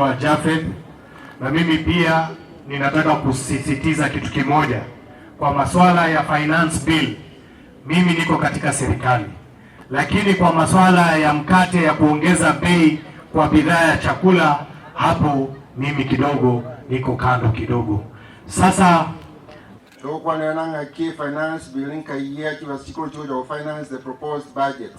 Wa Jafeth, na mimi pia ninataka kusisitiza kitu kimoja kwa masuala ya finance bill. Mimi niko katika serikali, lakini kwa masuala ya mkate ya kuongeza bei kwa bidhaa ya chakula, hapo mimi kidogo niko kando kidogo. Sasa Tokwanena ng'aki finance bill nkaiya chibasi chikoro chigocha finance the proposed budget.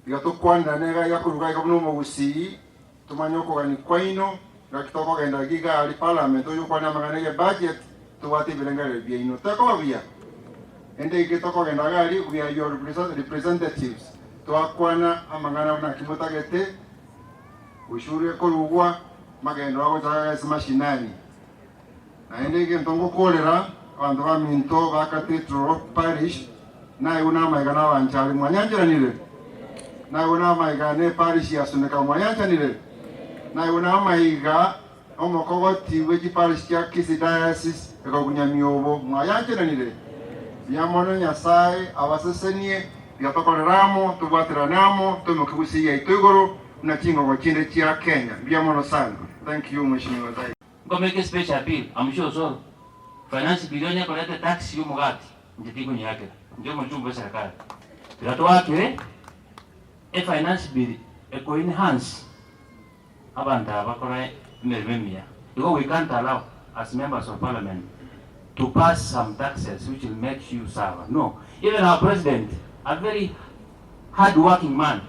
Tiga tokwanera nega yakoruga iga buna omogusii tumanye okogani kwaino ngaki tokogenda giga ari parliament oyokwana amang'ana ya budget tobwate ebirengerero biaino tekoba buya ende ike tokogenda iga aria we are your representatives twakwana amang'ana buna naki motagete ushuru ekorugwa magendo agochaka ase mashinani. Naende egento ngokorera abanto baminto ba Cathedral Parish naigwe namaiga na abanchari mwanyancheranire naigwe namaiga na eparish ya Suneka mwanyanchanire naigwe namaiga omokogoti bwe chiparish chia Kisii Diocese ekagunya miobo mwayancheranire biamono Nyasaye abasesenie biatokoreramo tobwateranamo tomokegusia yaito igoro na chingogo chinde chia Kenya biamono sana. Thank you, Mheshimiwa Zai. Go make a special appeal. I'm sure so. Finance bill yakoleta tax yo mugati. Nje nyake. Nje mjumbe wa serikali. Tuwakire e finance bill e ko enhance abantu abakora emirimo emiya. Because we can't allow as members of parliament to pass some taxes which will make you suffer. No. Even our president, a very hard-working man,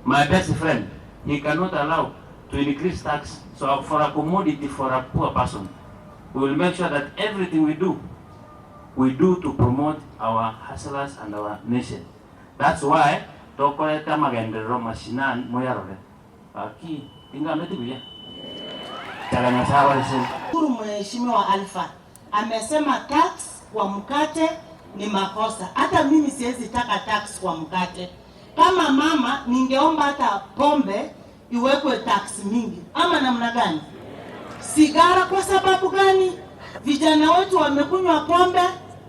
my best friend, he cannot allow to increase tax so for a commodity for a poor person. We will make sure that everything we do to promote our hustlers and our nation. That's why tokoleta magenderero mashinani moyarore. Aki inga metibuya. Chaganya sawa ese. Shukuru Mheshimiwa Alpha amesema tax kwa mkate ni makosa. Hata mimi siwezi taka tax kwa mkate. Kama mama ningeomba hata pombe iwekwe tax mingi, ama namna gani? Sigara kwa sababu gani? Vijana wetu wamekunywa pombe,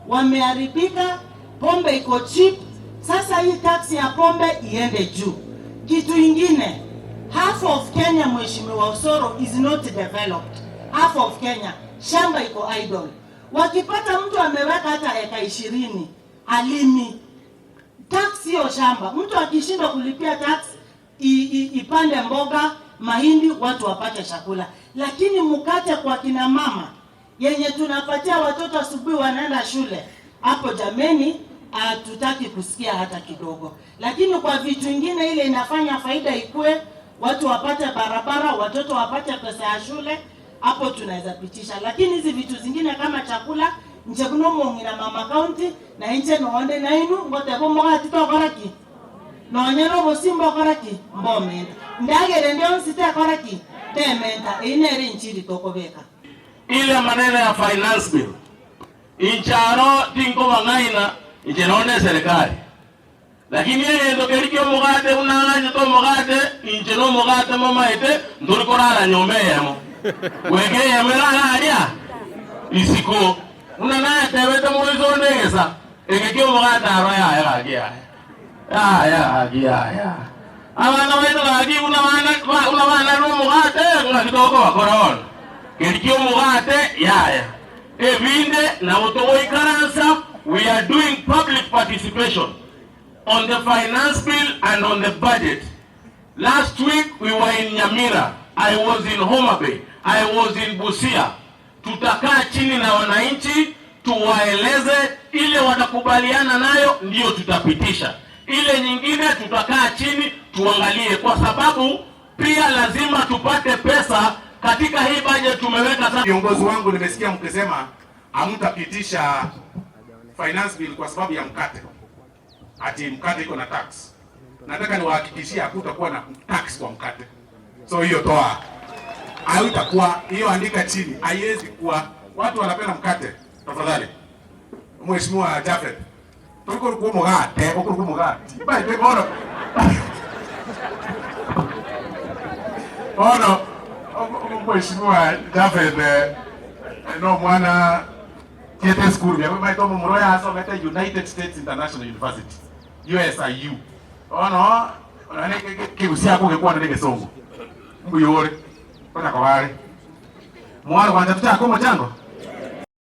wameharibika, pombe iko cheap. Sasa hii tax ya pombe iende juu. Kitu ingine, half of Kenya, Mheshimiwa Osoro, is not developed. Half of Kenya, shamba iko idle. Wakipata mtu ameweka hata eka 20 alimi, tax hiyo shamba, mtu akishindwa kulipia tax ipande mboga, mahindi, watu wapate chakula. Lakini mkate kwa kina mama yenye tunapatia watoto asubuhi wanaenda shule, hapo jameni, hatutaki kusikia hata kidogo. Lakini kwa vitu vingine ile inafanya faida ikue, watu wapate barabara, watoto wapate pesa ya shule, hapo tunaweza pitisha. Lakini hizi vitu zingine kama chakula nche kuno mong'ina mama county na inche noonde na inu ngotebo mogati tokoraki nonya nobosimba okoraki mbomenta ndagere ndionsi tekoraki tementa einere inchiri tokobeka. Ile maneno ya finance bill incharo tinko bang'aina inche none serikali, lakini egento keri kia omogate unang'anyete omogate inche na omogate momaete ntori korara nyomba eyemo gweka eyemo erara aria isiko buna natebete moiso onde egesa eke kia omogate aro yaya gaki yaya yaya gaki yaya abana baito gaki buna bana buna bana na omogate ng'aki tokobakora bono keri kia omogate yaya ebinde nabo togoikaransa. We are doing public participation on the finance bill and on the budget. Last week we were in Nyamira, I was in Homa Bay, I was in Busia. Tutakaa chini na wananchi tuwaeleze, ile watakubaliana nayo ndiyo tutapitisha, ile nyingine tutakaa chini tuangalie, kwa sababu pia lazima tupate pesa katika hii budget tumeweka sasa. Viongozi wangu, nimesikia mkisema hamtapitisha finance bill kwa sababu ya mkate, ati mkate iko na tax. Nataka niwahakikishie hakutakuwa na tax kwa mkate, so hiyo toa, haitakuwa hiyo, andika chini, haiwezi kuwa. Watu wanapenda mkate, tafadhali. Mheshimiwa Jafet, tuko kwa mkate, uko kwa mkate bye bono bono. Mheshimiwa Jafet no mwana tiete school ya maito mumuroya asomete United States International University USIU ono nane kigusia kugekuwa na gesongo. Mbuyore. Kona kwa wale. Mwalo kwanza tutako mchango.